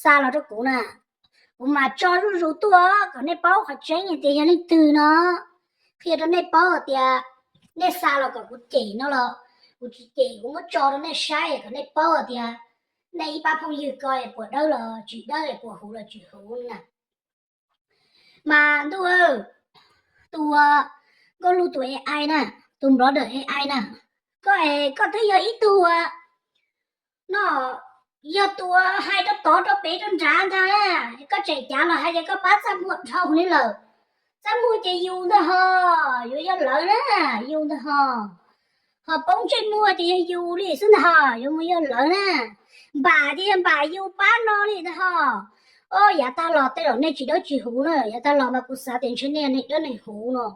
xa los rau kuv na. Kuv mam tso zuj zus tuaj kom nej paub qhov tseeb tias yog leej twg no. Qhia rau nej paub tias nej xa los kom kuv cem no los kuv tsis cem, kuv muab tso rau nej saib kom nej paub tias nej ib pab phooj ywg ko puas dawb los tsis dawb, puas huv los tsis huv na. Mas ntuj, tus Nkauj Lug tus A I na, tus blogger A I na, koj es koj twb yog ib tug no, yog tus hais rau tod rau pem rau nrad ntag. Koj tseem cav los hais tias koj pab Txaj Muag dhau li lawm. Txaj Muag ces yus ntag ho, yuav yog lawv na, yus ntag ho. Ho Poob Ntsej Muag ces yog yus li xwb ntag ho, yuav mus yog lawv na. Npam ces yog Npam yus pab no li ntag ho. O, yav tag los tej zaum nej tsis dawb tsis huv na, yav tag los mas kuv xav tias ntshe nej yog neeg dawb neeg huv no.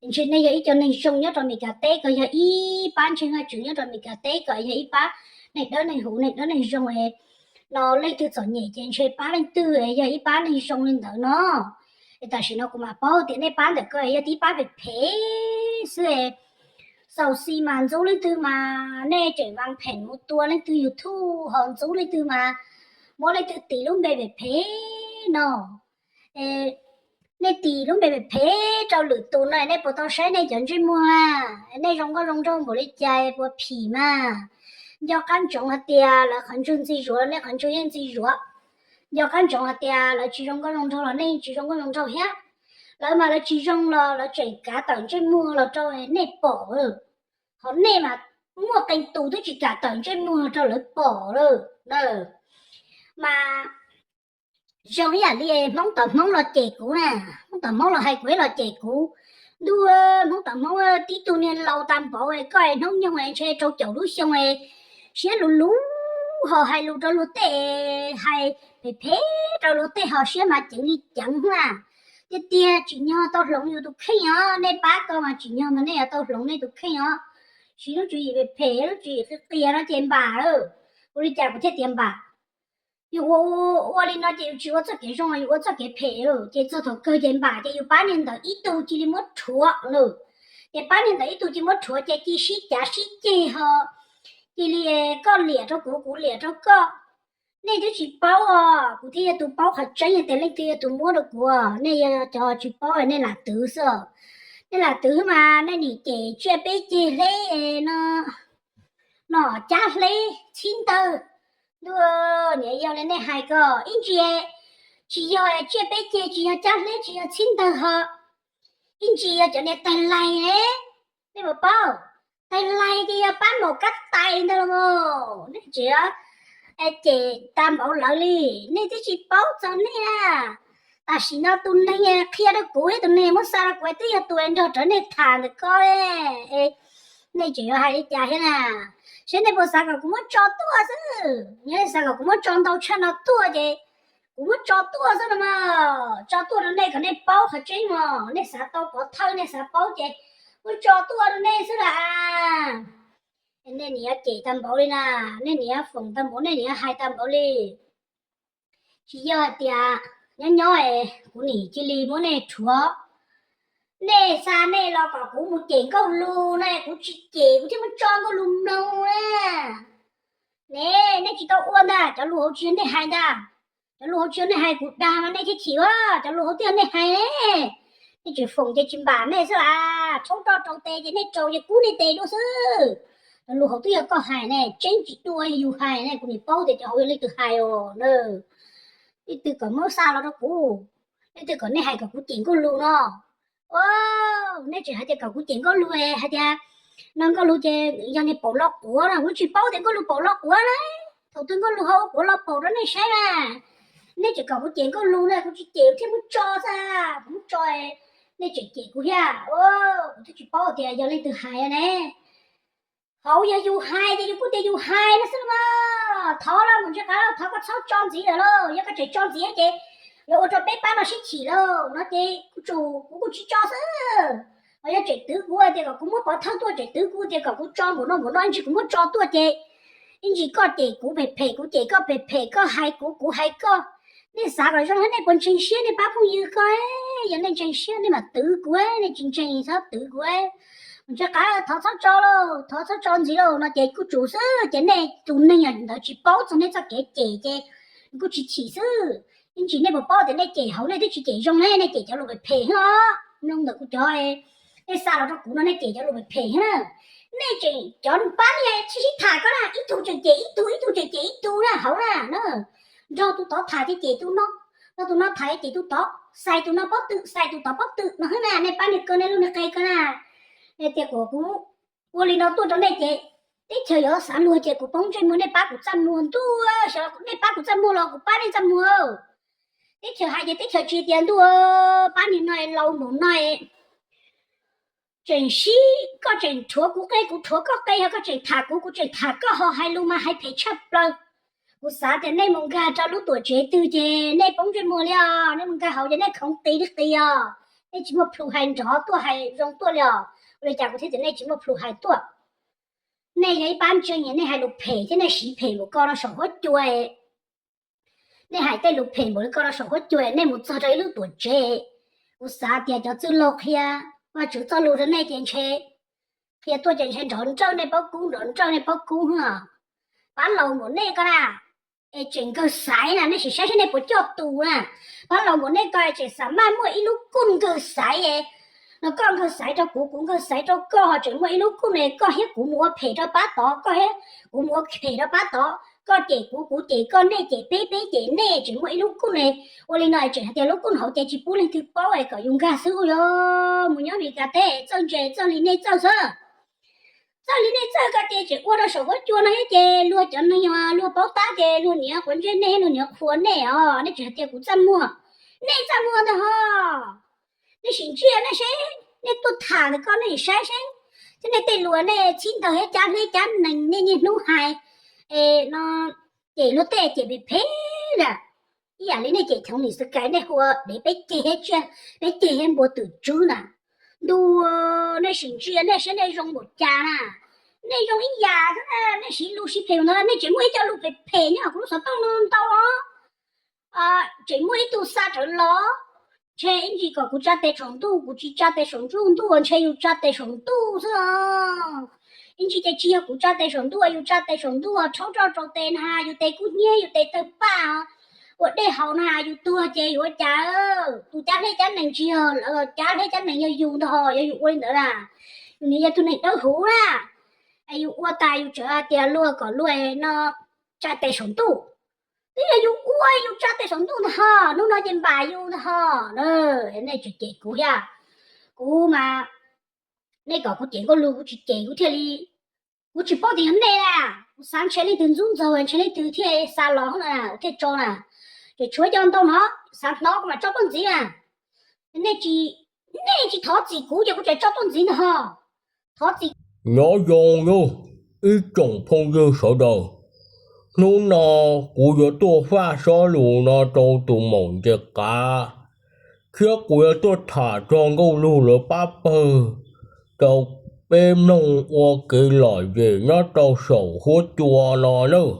Ntshe nej yog ib co neeg zoo nyob rau Meskas teb, koj yog ib pab ntseeg Vajtswv nyob rau Meskas teb, koj yog ib pab neeg dawb neeg huv, neeg dawb neeg zoo no. Leej twg txom nyem ces ntshe pab leej twg yog ib pab neeg zoo li ntawd no. Es tam sim no kuv mam paub tias nej pab ntawm ko yog tib pab phem phem xwb. Xaus xis mas ntxub leej twg mas nej tseem vas pheem mus tua leej twg YouTube ho ntxub leej twg mas muab leej twg tis lub npe phem phem no. Nej tis lub npe phem phem rau lwm tus no nej puas tau saib nej cov ntsej muag? Nej zoo nkauj zoo nraug npaum li cas puas phim mas? Nco qab ntsoov hais tias lawv qhov ntswg ntxi zuav los nej qhov ntswg yeej ntxi zuav. Nco qab ntsoov hais tias lawv tsis zoo nkauj zoo nraug los nej tsis zoo nkauj zoo nraug thiab. Lawv mas lawv tsis zoo los lawv tseem kav tawm ntsej muag los rau nej pom. Ho nej mas muaj qee tus twb tsis kam tawm ntsej muag rau lawv pom lawm na. Mas zoo ib yam li Hmoob tom Hmoob los cem kuv na, Hmoob tom Hmoob los hais kuv los cem kuv. Ntuj, Hmoob tom Hmoob tib tug niag laus tag npaum koj, hnub nyoog ntshe rau caum lub xyoo, siab luv luv ho hais lus rau luag tej, hais phem phem rau luag tej ho siab mas ceev li ceev na. Tiag tiag tsim nyog tau hloov yus tus kheej os, nej pab koj mas tsim nyog mas nej yuav tau hloov nej tus kheej os. Siv lub tswv yim phem phem, lub tswv yim qia qia no ces npam. Ua li cas kuv thiaj tias npam? Yus ua, ua li no ces yus tsis ua txoj kev zoo, yus ua txoj kev phem, ces txog thaum kawg ces npam ces yus pab niag ntawd ib tug cia li muab rhuav lawm. Ces pab niag ntawd ib tug cia li muab rhuav ces cia sib cav sib ceg ho cia li koj liam rau kuv, kuv liam rau koj. Nej twb tsis paub os, kuv thiaj yog tus paub qhov tseeb tias leej twg yog tus muab rau kuv. Nej yog cov tsis paub nej lam twv xwb. Nej lam twv mas nej nim cem tsiaj peb ceg hleb no, nom cab hleb txhib ntawg. Ntuj, niam, yog li nej hais ko ib ntsis tsis yog tsiaj peb ceg, tsis yog cab hleb, tsis yog txhib ntawg ho, ib ntsis yog cov niag tais lais ne. Nej puas paub? Tais lais ces yog pab maum kab tais ntag los mas. Nej tseem cem tag npaum lawv li, nej twb tsis paub txog nej na. Tam sim no tus neeg qhia rau kuv thiab tus neeg muab xa rau kuv twb yog tus nrog rawv nej tham ntawm ko. Nej tseem yuav hais li cas thiab na? Seb nej puas xav kom kuv muab tso tuaj xwb. Yog nej xav kom kuv muab tso ntau tshaj no tuaj ces kuv muab tso tuaj xwb no mas. Tso tuaj rau nej kom nej paub qhov tseeb mog. Nej xav tau pov thawj, nej xav paub ces muab tso tuaj rau nej xwb las. Nej niam cem tag npaum li na, nej niam foom tag npaum, nej niam hais tag npaum li. Tsis yog hais tias nyob nyob kuv nim cia li muab nej rhuav. Nej xa nej los kom kuv mus cem Nkauj Lug na, kuv tsis cem, kuv thiaj muab tso Nkauj Lug mloog na. Ne, nej tsis tau ua ntag, cov lus hauv tsis yog nej hais ntag. Cov lus hauv tsis yog nej hais, kuv dag mas nej thiaj chim ua, cov lus hauv twb yog nej hais ne. Nej tseem foom ces tsis npam nej xwb las, tshoob roj rau tes ces nej rau ces kub nej tes dua xwb. Cov lus hauv twb yog koj hais ne, tseeb tsis dua yog yus hais ne, kuv nim paub tias cov hauv yog leej twg hais os na. Leej twg kom muab xa los rau kuv, leej twg kom nej hais kom kuv cem Nkauj Lug no. Nej tseem hais tias kom kuv cem Nkauj Lug, hais tias no Nkauj Lug ces yog niag paum lo quav no, kuv tsis paub tias Nkauj Lug paum lo quav na. Thaum twg Nkauj Lug ho ua quav lo paum rau nej saib na. Nej tseem kom kuv cem Nkauj Lug na, kuv tsis cem, kuv thiaj muab tso xwb, kuv muab tso. Nej tseem cem kuv thiab, kuv twb tsis paub tias yog leej twg hais ne. Hauv yog yus hais ces yus kuj tias yus hais no xwb los mas. Thov los mus ntsia qab, thov koj txhob tso ntxiv lawm lauj, yog koj tseem tso ntxiv ces yuav ua rau peb pab no sib chim lauj no ces kuv tsum, kuv kuj tsis tso xwb. Ho yog tseem twv kuv tias kom kuv muab pov thawj tuaj, tseem twv kuv tias kom kuv tso npaum no npaum no, ib ntsis kuv muab tso tuaj ces ib ntsis koj cem kuv phem phem, kuv cem koj phem phem, koj hais kuv, kuv hais koj. Nej xav kom zoo thiab nej puas ntseeg siab nej pab phooj ywg ko? Yog nej ntseeg siab nej mam twv kuv, nej tsis ntseeg txhob twv kuv. Mus ntsia qab, thov txhob tso lauj, thov txhob tso ntxiv lauj no ces kuj tsum xwb. Ces nej tus neeg ntawd tsis paub txog nej txoj kev cem ces kuj tsis chim xwb. Ib ntsis nej puas paub tias nej cem hauv nej twb tsis cem zoo ne, nej cem cov lus phem phem os. Mloog ntawm kuv cov, nej xa los rau kuv no nej cem cov lus phem phem na. Nej tseem cov pab nej sib sib tham ko na, ib tug tseem cem ib tug, ib tug tseem cem ib tug na hauv na. Nrog tus tod tham ces cem tus no, nrog tus no tham ces cem tus tod, xais tus no pob tw, xais tus tod pob tw no xwb na. Nej pab niag ko, nej lub niag qe ko na. Tias kom kuv ua li no tuaj rau nej ces teb chaws yuav xav luag ces kuv poob ntsej muag, nej pab kuv txaj muag ntuj, nej pab kuv txaj muag los kuv pab nej txaj muag. Teb chaws hais ces teb chaws tsis tias ntuj, pab niag no laus npaum no tseem sib, koj tseem rhuav kuv qe kuv rhuav koj qe, ho koj tseem tham kuv kuv tseem tham koj, ho hais lus mas hais phem tshaj plaws. Kuv xav tias nej mus nkag rau lub tuam tsev twg ces nej poob ntsej muag li os, nej mus nkag hauv ces nej khoov qis li qis os. Nej tsis muaj plhus hais nrov tuaj hais zoo tuaj li os. Ua li cas kuv thiaj tias nej tsis muaj plhus hais tuaj? Nej yog ib pab ntseeg, nej hais lus phem thiab nej siv phem mus ko rau saum huab cua. Nej hais tej lus phem npaum li ko rau saum huab cua, nej mus txog rau ib lub tuam tsev, kuv xav tias cov txwj laug qhia Vajtswv txoj lus rau nej ces ntshe qhia tuaj ces ntshe nrov nrawj nej pob kub, nrov nrawj nej pob kub. Pab laus npaum nej ko na, es tseem nkawg xaiv na, nej sim saib saib nej puas coj tus na. Pab laus npaum nej ko tseem xa maj muaj ib lub kuj nkawg xaiv. No koj nkawg xaiv rau kuv, kuv nkawg xaiv rau koj, ho tseem muaj ib lub kuj ne, koj thiab kuv mus ua phem rau pab tod, koj thiab kuv mus ua phem rau pab tod, koj cem kuv, kuv cem koj, nej cem peb, peb cem nej, tseem muaj ib lub kuj ne. Ua li no tseem hais tias lub kuj hauv ces tsis pub leej twg paub es kom yus nkag xwb. Ua yog mus nyob Meskas teb txawj ntse txawj li nej txawj xwb. Txawj li nej txawj ko ces tseem ua rau saum huab cua no thiab ces luag cov neeg luag paub tab ces luag niaj quav ntsej nej, luag niaj qhuas nej os. Nej tseem hais tias kuv txaj muag, nej txaj muag ntag ho. Nej sim ntsia nej seb, nej tuaj tham ntawm ko nej sim saib seb, thiab nej tej lus nej txhib ntawg thiab cab hleb cab nees nej niaj hnub hais no, ces luag tej ces phem phem na. Ib yam li nej cem Thoob Lis Xwm Kais, nej hu ua dev peb ceg thiab tsiaj, peb ceg thiab npua twm tswb na. Ntuj, nej sim ntsia nej seb nej zoo npaum cas na. Nej zoo ib yam xwb na, nej siv lus siv phem ntawd, nej tseem muaj ib co lus phem phem nyob kuv lub xov tooj no ntau os. Tseem muaj ib tug xa rawv los, ntshe ib ntsis kom kuv tsa tes saum ntuj, kuv tsis tsa tes saum ntuj, ntuj ntshe yus tsa tes saum ntuj xwb os. Ib ntsis ces tsis yog kuv tsa tes saum ntuj, yus tsa tes saum ntuj rhaub roj rau tes na, yus tes kub hnyiab yus tes tawg paj, ua dej haus na, yus tuag ces yus ua cas? Tus cab hleb cab nees tsis yog lawv, cab hleb cab nees yog yus ntag ho, yog yus ua li ntawd na. Yus niaj yog tus neeg dawb huv na, yus ua tas yus tseem hais tias luag kom luag no tsa tes saum ntuj. Twb yog yus ua yus tsa tes saum ntuj ntag ho, hnub no ces npam yus ntag ho. Nej tseem cem kuv thiab. Kuv mas, nej kom kuv cem Nkauj Lug kuv tsis cem kuv thiaj li, kuv tsis paub tias yog nej na. Kuv xav ntshe leej twg ntxub ntxaug ntshe leej twg thiaj xa los na, kuv thiaj tso na. Ces tshuav cov ntau no xav hnov kuv mam tso tuaj ntxiv na. Nej tsis, nej tsis thov txim kuv ces kuv tseem tso tuaj ntxiv ntag ho. Thov txim. Nyob zoo nawb ib tsoom phooj ywg sawv daws. Hnub no kuv yuav tuaj faj sob lus no rau tus maum nce qav, thiab kuv yuav tuaj tham txog Nkauj Lug lawv pab pawg rau peb mloog ua kev lom zem nyob rau saum huab cua no nawb.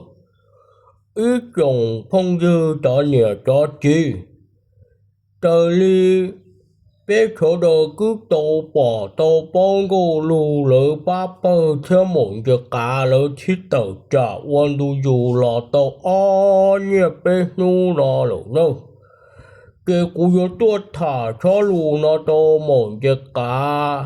Ib tsoom phooj ywg cov niam cov txiv, raws li peb sawv daws twb tau pom tau paub Nkauj Lug lawv pab pawg thiab maum nce qav lawv sib tawm tsam ua ntu zus los tau ob niaj peb hnub no lawm nawb. Ces kuv yuav tuaj tham sob lus no rau maum nce qav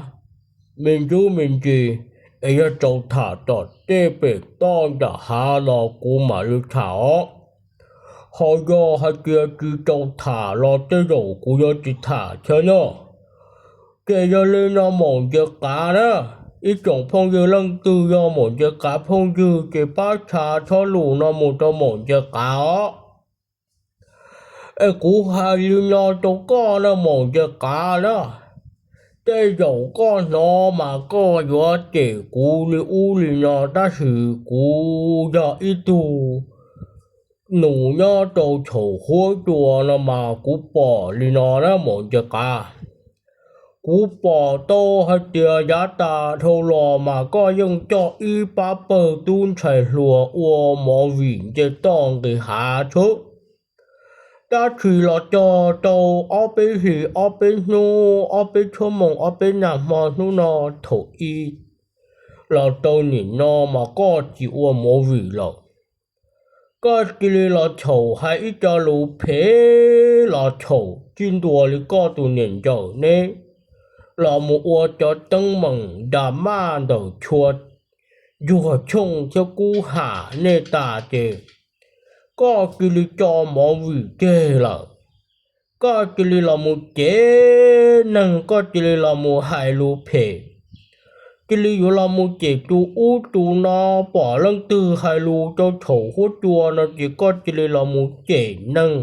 me ntsuj me ntsis, es yog tau tham tom tej pem toj nram hav los kuv mam li tham os. Ho yog hais tias tsis tau tham los tej zaum kuv yuav tsis tham thiab no. Ces yog li no maum nce qav na, ib tsoom phooj ywg leej twg yog maum nce qav phooj ywg ces pab tsa sob lus no mus rau maum nce qav os. Es kuv hais li no rau koj na maum nce qav na, tej zaum koj hnov mas koj yuav cem kuv li ub li no tab sis kuv yog ib tug nus nyob rau saum huab cua no mas kuv pom li no na maum nce qav. Kuv pom tau hais tias yav tas dhau los mas koj yeej coj ib pab pawg tub ntxhais hluas ua movie nce toj nqis hav xwb. Tab sis los cog tau ob peb hlis ob peb hnub ob peb tshab moos ob peb nag hmo hnub no thaum ub los tau nim no mas koj tsis ua movie lawm. Koj cia li los txhaum hais ib co lus phem los txhaum txij ntua li koj tus niam ntxawm neb los mus ua cov teeb meem drama ntawm txhua ntsuag Tshooj thiab Kub Ham nej tas ces koj cia li tso Movie tseg lawm. Koj cia li los mus cem neeg, koj cia li los mus hais lus phem, cia li yuav los mus cem tus ub tus no, pom leej twg hais lus rau txhaum huab cua no ces koj cia li los mus cem neeg,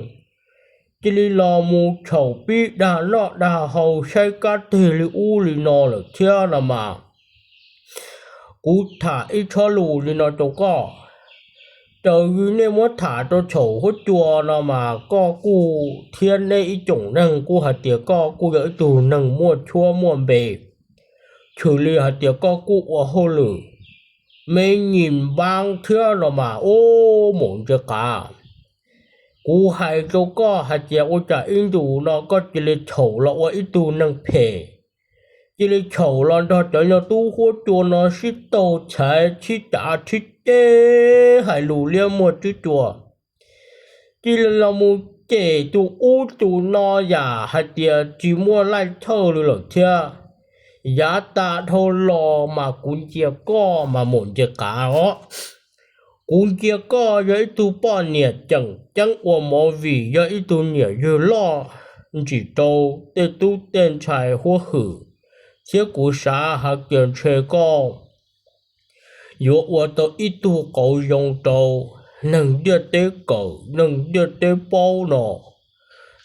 cia li los mus txhaum pib dag noj dag haus saib kab teg li ub li no lawm thiab no mas. Kuv tham ib tshob lus li no rau koj, raws li nej muab tham rau txhaum huab cua no mas koj kuj thiab neb ib tsoom neeg kuj hais tias koj kuj yog ib tug neeg muaj tshuab muaj npe, xws li hais tias koj kuj ua hauj lwm me nyim npaab thiab no mas ub Maum Ntses Qav. Kuv hais rau koj hais tias ua cas ib ntus no koj cia li txhaum los ua ib tug neeg phem, cia li txhaum los nrog cov nyuag tub huab cua no sib taug chaiv sib cav sib ceg hais lus liab muag tswb cua, cia li los mus cem tus ub tus no yam hais tias tsis muaj laij thawj li lawm thiab. Yav tas dhau los mas kuv ntsia koj mas Maum Ntses Qav os, kuv ntsia koj yog ib tug poj niam tseem ceeb ua Movie, yog ib tug niam yawg loj ntsim rau tej tub tej ntxhais huab hwm, thiab kuv xav hais tias ntshe koj yuav ua tau ib tug qauv zoo rau neeg ntiaj teb kawm neeg ntiaj teb paub no.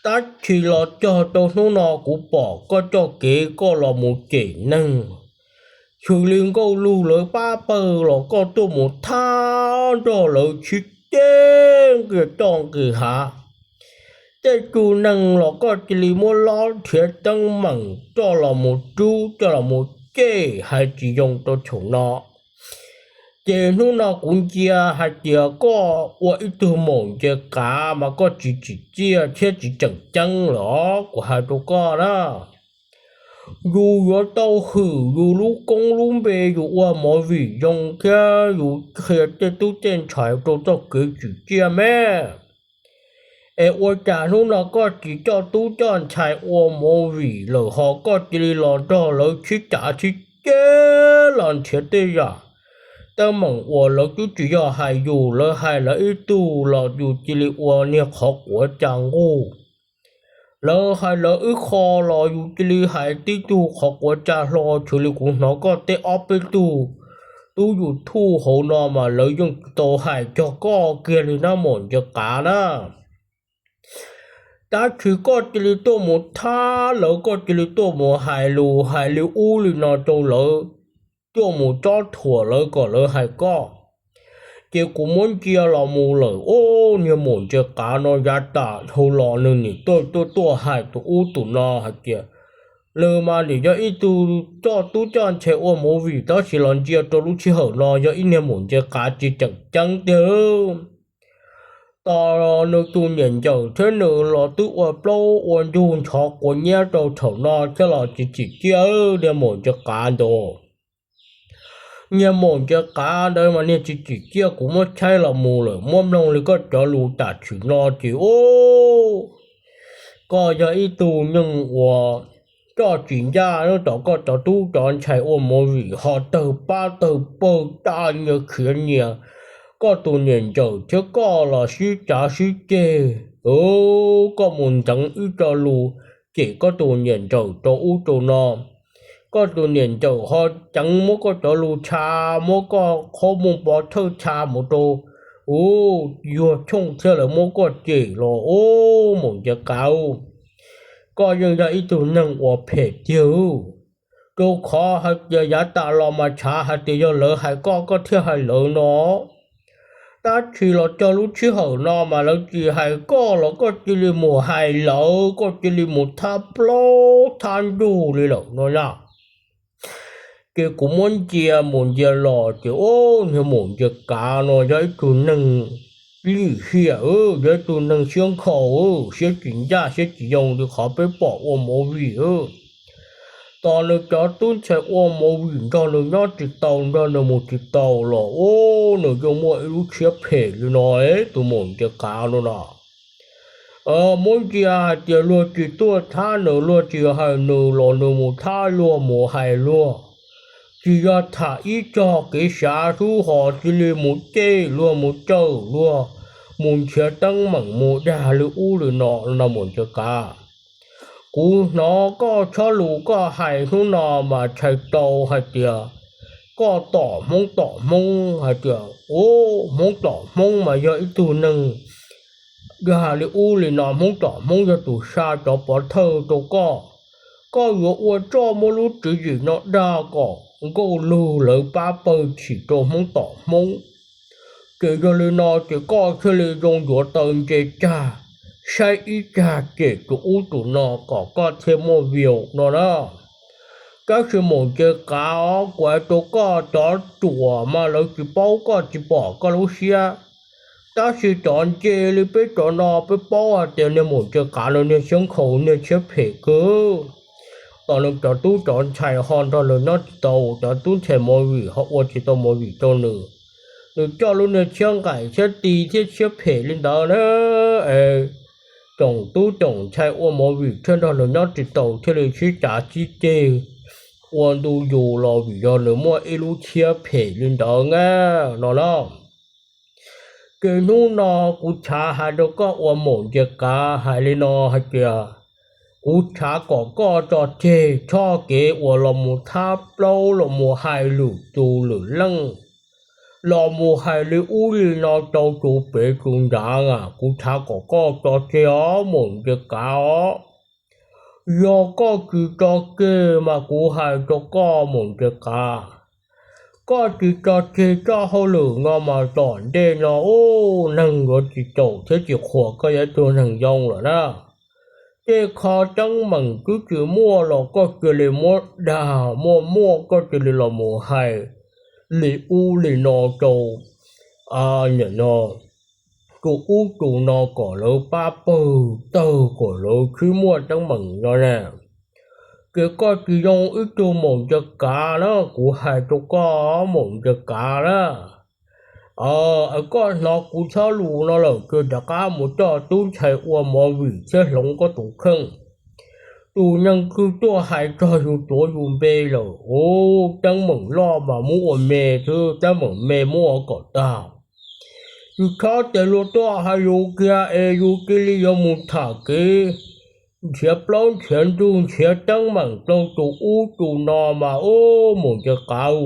Tab sis los txog rau hnub no kuv pom koj txoj kev koj los mus cem neeg, xws li Nkauj Lug lawv pab pawg los koj tuaj mus thab nrog lawv sib ceg nqis toj nqis hav. Tej tug neeg los koj cia li muab lob nrhiav teeb meem coj los mus rub coj los mus cem hais tsis zoo rau thaum no. Ces hnub no kuv ntsia hais tias koj ua ib tug Maum Ntses Qav mas koj tsis tsim txiaj thiab tsis tseem ceeb lawm os, kuv hais rau koj na. Yus yuav tau hwm yus lub koob lub npe, yus ua Movie zoo thiab yus qhia tej tub tej ntxhais rau txoj kev tsim txiaj me. Es ua cas hnub no koj tsis coj tub coj ntxhais ua Movie lawm ho koj cia li los nrog lawv sib cav sib ceg los nrhiav tej yam teeb meem uas lawv twb tsis yog hais yus, lawv hais lawv ib tug los yus cia li ua niag qhov quav cas nquj. Lawv hais lawv ib qho los yus cia li hais tib tug qhov quav cas hlo, xws li kuv hnov koj tej ob peb tug tub YouTube hauv no mas lawv yeej tsis tau hais cog koj kiag li na Maum Ntses Qav na. Tab sis koj cia li tuaj mus thab lawv, koj cia li tuaj mus hais lus hais li ub li no rau lawv, tuaj mus tsob thuam lawv kom lawv hais koj. Ces kuv muab ntsia los mus lawm, ub, niag Maum Ntses Qav no yav tas dhau los nws nim tuaj tuaj tuaj hais tus ub tus no hais tias nws mas nim yog ib tug coj tub coj ntxhais ua Movie, tab sis los ntsia rau lub sij hawm no yog ib niag Maum Ntses Qav tsis tseem ceeb tiag. Tos nws tus niam ntxawm thiab nws los twb ua plaub ua ntug ntxhov quav nyab rau thaum no thiab los tsis tsim txiaj, niag Maum Ntses Qav ntag. Niag Maum Ntses Qav ntawd mas niag tsis tsim txiaj, kuv muab tshaib los mus lawm, muab mloog li koj cov lus tam sim no ces ub, koj yog ib tug neeg uas coj tsis ncaj, nyob tom koj cov tub cov ntxhais ua Movie ho tawg pab tawg pawg, caj nyias khiav nyias, koj tus niam ntxawm thiab koj los sib cav sib ceg. Koj mus ntxeev ib co lus cem koj tus niam ntxawm rau ub rau no, koj tus niam ntxawm ho ceev muab koj cov lus txha, muab koj qhob moo pov thawj txha mus rau ub, yuag Tshooj thiab lawv muab koj cem los ub, Maum Ntses Qav, koj yeej yog ib tug neeg uas phem tiag. Rau qhov hais tias yav tas los mas tshav hais tias yog lawv hais koj koj thiaj hais lawv no, tab sis los txog lub sij hawm no mas lawv tsis hais koj los koj cia li mus hais lawv, koj cia li mus thab plaub thab ntug li lawm no na. Ces kuv muab ntsia mus ntsia los ces ub, niag Maum Ntses Qav no yog ib tug neeg lim hiam, yog ib tug neeg siab nkhaus, siab tsis ncaj siab tsis yoo li qhov peb pom ua Movie. Tos nws cov tub ntxhais ua movie nrog nws nyob tsis tau, nrog nws mus tsis tau los ub, nws yeej muaj ib lub tshiab phem li no, tus maum nce qav no no. Muab ntsia hais tias luag tsis tuaj thab nws, luag tsis hais nws los nws mus thab luag mus hais luag. Tsis yog tham ib txog kev xav xwb ho cia li mus cem luag mus cawm luag, mus nrhiav teeb meem mus dag li ub li no no maum nce qav. Kuv hnov koj chob lus koj hais hnub no mas txhais tau hais tias koj tom hmoob tom hmoob hais tias, ub, hmoob tom hmoob mas yog ib tug neeg dag li ub li no, hmoob tom hmoob yog tus xa cov pov thawj rau koj. Koj yuav ua txuj muab lub tswv yim no dag kom nkauj lug lawv pab pawg chim rau hmoob tom hmoob. Ces yog li no ces koj thiaj li zoo yuav taw nce cag, saib ib cag cem tus ub tus no kom koj thiaj muaj view no na. Tab sis maum nce qav os, kuv hais rau koj, cov ruam mas lawv tsis paub koj tsis pom koj lub siab. Tab sis cov nce li peb cov no peb paub hais tias niag maum nce qav no niag siab nkhaus niag siab phem kawg. Tos nws cov tub cov ntxhais ho nrog nws nyob tsis tau, cov tub ntxhais movie ho ua tsis tau movie rau nws. Nws coj lub niag siab nqaim siab ti thiab siab phem li ntawd na. Tsoom tub tsoom ntxhais ua movie thiaj nrog nws nyob tsis tau thiaj li sib cav sib ceg ua ntu zus los vim yog nws muaj ib lub siab phem li ntawd na no na. Ces hnub no kuv xav hais rau koj ua maum nce qav hais li no hais tias, kuv xav kom koj tso tseg txoj kev uas los mus thab plaub los mus hais lwm tus lwm leej, los mus hais li ub li no rau tus pem tus nrad a. Kuv xav kom koj tso tseg os maum nce qav os. Yog koj tsis tso tseg mas kuv hais rau koj maum nce qav, koj tsis tso tseg txoj hauj lwm no mas tom ntej no ub, neeg yuav tsis caum thiab tsis qhuas koj yog ib tug neeg zoo lawm na. Tej qho teeb meem twb tsis muaj los koj cia li muab dag, muaj muaj koj cia li los mus hais li ub li no rau tus ub tus no kom lawv pab pawg tawg kom lawv khwb muaj teeb meem no na. Ces koj tsis zoo ib tug maum nce qav na, kuv hais rau koj maum nce qav na. Koj hnov kuv txhob lus no lawm ces rov qab mus coj tub ntxhais ua movie thiab hloov koj tus kheej. Tus neeg twg tuaj hais txog yus tuav yus npe lawm ub, teeb meem loj mas muab ua me xwb, teeb meem me muab ua kom tag. Yus txhob tes luag tuaj hais yus kiag es yus cia li yuav mus tham kev nrhiav plaub nrhiav ntug nrhiav teeb meem rau tus ub tus no mas ub maum nce qav.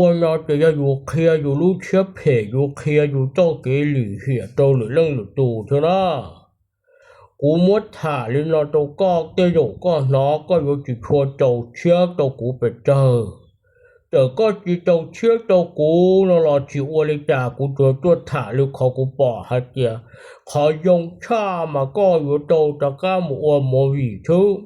Ua no ces yog yus qhia yus lub siab phem, yus qhia yus txoj kev lim hiam rau lwm leej lwm tus thiab na. Kuv muab tham li no rau koj, tej zaum koj hnov koj yuav tsis tshua rau siab rau kuv pes tsawg. Txawm koj tsis rau siab rau kuv no los tsis ua li cas, kuv tsuas tuaj tham li qhov kuv pom hais tias qhov zoo tshaj mas koj yuav tau rov qab mus ua movie xwb.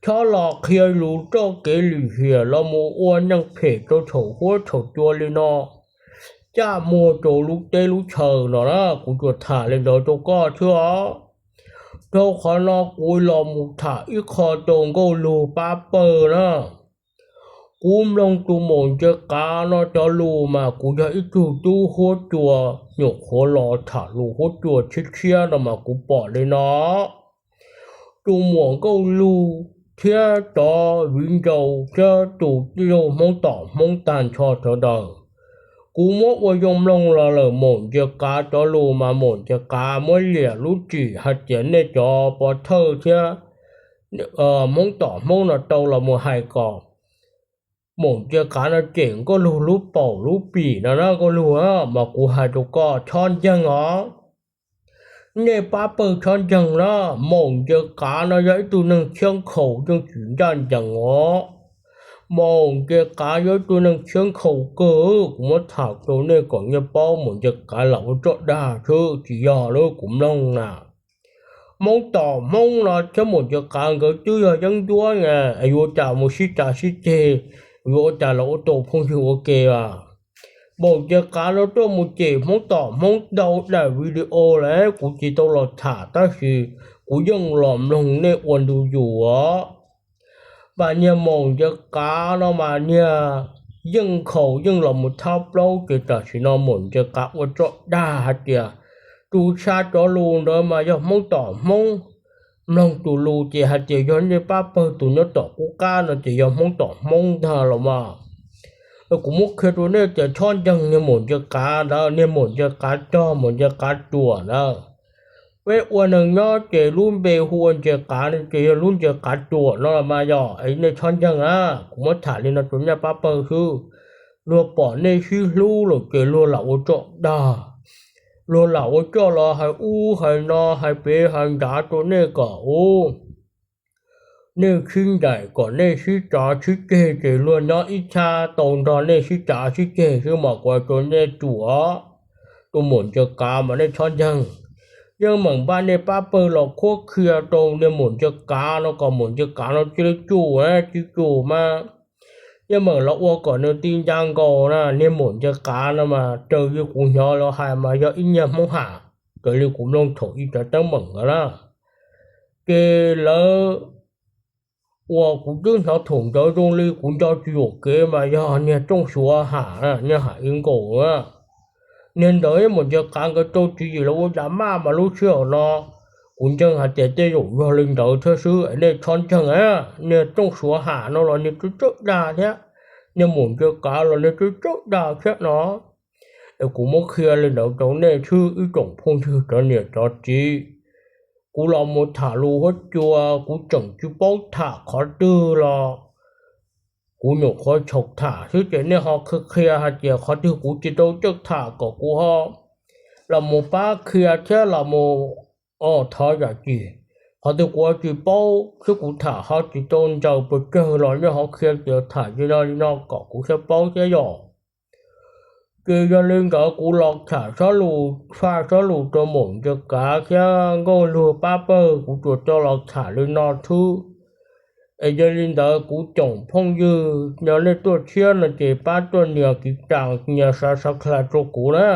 Txhob los qhia lus txoj kev lim hiam los mus ua neeg phem rau txhaum huab txhaum cua li no, caj muag rau lub teb lub chaw no na. Kuv tsuas tham li ntawd rau koj xwb os. Dhau qhov no kuv los mus tham ib qho rau nkauj lug pab pawg na. Kuv mloog tus maum nce qav no cov lus mas kuv yog ib tug tub huab cua nyuam qhuav los tham lus huab cua tshiab tshiab no mas kuv pom li no. Tus muam nkauj lug thiab cov viv ncaus thiab tus tij laug hmoob tom hmoob tag nrho sawv daws, kuv muab ua yoo mloog los lawm maum nce qav cov lus mas maum nce qav muab liam lub txim hais tias nej cov pov thawj thiab hmoob tom hmoob no tau los mus hais kom maum nce qav no cem nkauj lug lub paum lub pim no na nkauj lug, mas kuv hais rau koj txhob ntseeg os. Nej pab pawg txhob ntseeg na, maum nce qav no yog ib tug neeg txhiab nkhaus yeej tsis ncaj ncees os. Maum nce qav yog ib tug neeg txhiab nkhaus kawg, kuv muab tham rau nej kom nej paub maum nce qav lam ua txoj dag xwb tsis yog lub kuv mloog na. Hmoob tom hmoob no thiab maum nce qav nkawd twb yog yeeb ncuab na, yuav ua cas mus sib cav sib ceg, yuav ua cas los ua tau phooj ywg ua ke a. Maum nce qav no tuaj mus cem hmoob tom hmoob ntau daim video lawm, kuv tsis tau los tham tab sis kuv yeej los mloog nej ua ntu zus os. Mas niag maum ncaws qav no mas niag yeej nkhaus yeej los mus thab plaub ces tam sim no maum ncaws qav ua tso dag hais tias tu sab cov lus ntawd mas yog Hmoob tom Hmoob, mloog tus lus ces hais tias yog nej pab pawg tus nyob tom qub qab no ces yog Hmoob tom Hmoob ntag los mas. Kuv muab qhia rau nej tias chob nceeg niag maum ncaws qav ntawd, niag maum ncaws qav cog maum ncaws qav ruam ntawd. Peb ua neeg nyob ces lub npe hu ua ncaws qav no ces yog lub ncaws qav ruam no los mas yog es nej chob nceeg na. Kuv muab tham li no rau nej pab pawg xwb. Luag pom nej sib hlub lawm ces luag lam ua tso dag, luag lam ua coj los hais ub hais no hais pem hais nrad rau nej kom ub nej sib ncaim kom nej sib tsav sib ceg ces luag nyob ib chab tau nrog nej sib tsav sib ceg xwb mas kuv hais rau nej ruam, tus maum ncaws qav mas nej chob nceeg. Yeej meem npaj nej pab pawg los qhuab qhia rau niag maum ncaws qav no kom maum ncaws qav no cia li tsum na, tsis tsum mas yeej meem los ua kom nws ti ncaj nkaus na. Niag maum ncaws qav no mas raws li kuv hnov lawv hais mas yog ib niag Hmoob Ham, raws li kuv mloog thaum ub cov teeb meem ntawd na. Ces lawv uas kuv twb hnov thaum ntawd zoo li kuv nco tsis yuam kev mas yog niag Rooj Suav Ham, niag Ham Ib Nkaus. Niag ntawd maum ncaws qav nkawd rau tswv yim los ua cas maj mas lub sij hawm no kuv ntseeg hais tias tej zaum yog li ntawd thiab xwb es nej txhob ntseeg. Niag Rooj Suav Ham no los niag txawj txawj dag thiab, niag maum ncaws qav los niag txawj txawj dag thiab no. Es kuv muab qhia li ntawd rau nej xwb ib tsoom phooj ywg cov niam cov txiv. Kuv los mus tham lus huab cua kuv tseem tsis paub tham qhov twg los kuv nyuam qhuav txhaum tham xwb ces nej ho qhia qhia hais tias qhov twg kuv tsis tau txawj tham kom kuv ho los mus pab qhia thiab los mus thov zam txim. Qhov twg kuv tsis paub thiab kuv tham ho tsis tau ntsaws pes tsawg los nej ho qhia tias tham li no li no kom kuv thiaj paub thiab yom. Ces yog li ntawd kuv los tham sob lus, faj sob lus rau maum ncaws qav thiab nkauj lug pab pawg kuv tsuas tau los tham li no xwb. Es yog li ntawd kuv tsoom phooj ywg, yog nej tuaj tshiab no ces pab tuaj nias kiv tas nias sab subscribe rau kuv na.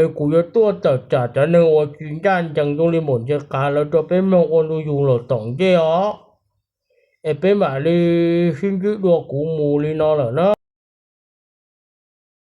Es kuv yuav tuaj tawm tsam cov neeg uas tsis ncaj ncees zoo li maum ncaws qav lawv rau peb mloog ua ntu yus los tom ntej os. Es peb mam li sib ntsib dua, kuv mus li no lawm na.